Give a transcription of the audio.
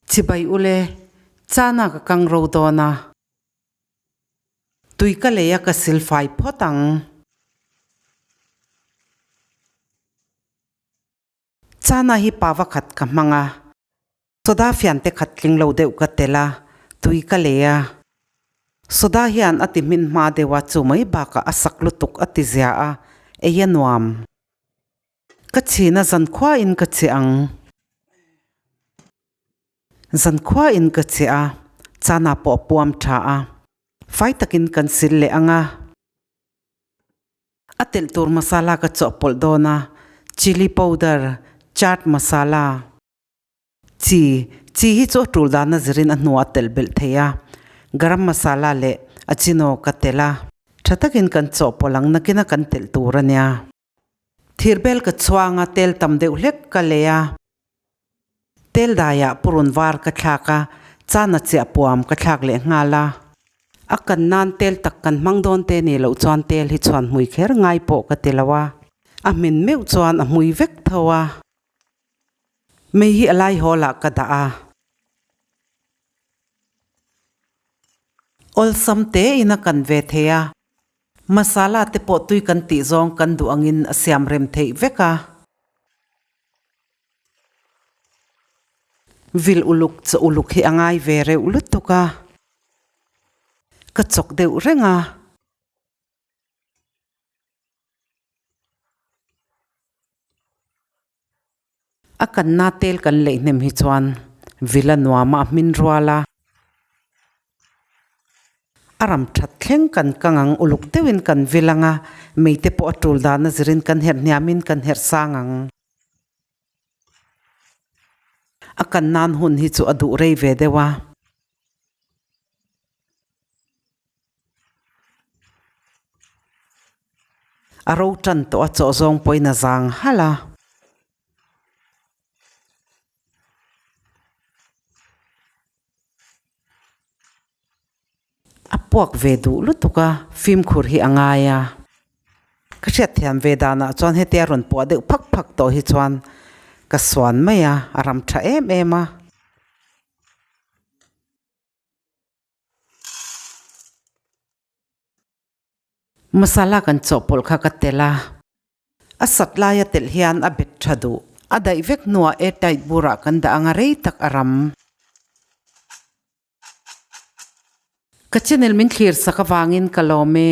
Chibai ule, chana ka kang ro dawn a. Tui ka lei a ka sil fai phawt ang. Chana hi pava khat ka hmang a, soda fian te khat tling lo deuh ka tel a, tui ka lei a. Soda hian a ti hmin hma deuh a, chu mai bakah a sak lutuk a ti zia a, ei a nuam. Ka chhin a zankhua in ka che ang. Zankhua in ka che a, chana pawh a puam tha a, fai takin kan sil leh ang a. A telh tur masala ka chawhpawlh dawn a, chilli powder, chaat masala, chi, chi hi chu a tul dana zirin a hnuah a telh belh thei a, garam masala leh ajino ka telh a. Tha takin kan chawhpawlh ang nakina kan telh tur a nia. Thirbel ka chhuang a, tel tam deuh hlek ka lei a. Tel daiah purun var ka thlak a, chana chiah puam ka thlak leh nghal a. A kan nan tel tak kan hmang dawn te nih loh chuan tel hi chhuan hmui kher ngai pawh ka ti lo a. A hmin meuh chuan a hmui vek tho a. Mei hi a lai hawl ah ka dah a. Awlsam tein a kan ve thei a. Masala te pawh tui kan tih zawng kan duh angin a siam rem theih vek a. Vil uluk chaw uluk hi a ngai ve reuh lutuk a, ka chawk deuh reng a. A kanna tel kan leih hnem hi chuan villa nuama a hmin rual a. A ram that thleng kan kang ang, uluk deuhin kan vil ang a, meite pawh a tul dan a zirin kan herh hniamin kan herh sang ang. A kan nan hun hi chu a duh rei ve deuh a. A ro tan tawh a chawh zawng pawhin a zang halh a. A puak ve duh lutuk a, fimkhur hi a ngai a. Ka hriatthiam ve danah chuan hetia rawn puah deuh phak phak tawh hi chuan ka suan mai a, a ram tha em em a. Masala kan chawhpawlh kha ka telh a, a sat laia telh hian a bet tha duh. A daih vek hnuah airtight burah kan dah ang a rei tak a ram. Ka channel min thlir sak avangin ka lawm e.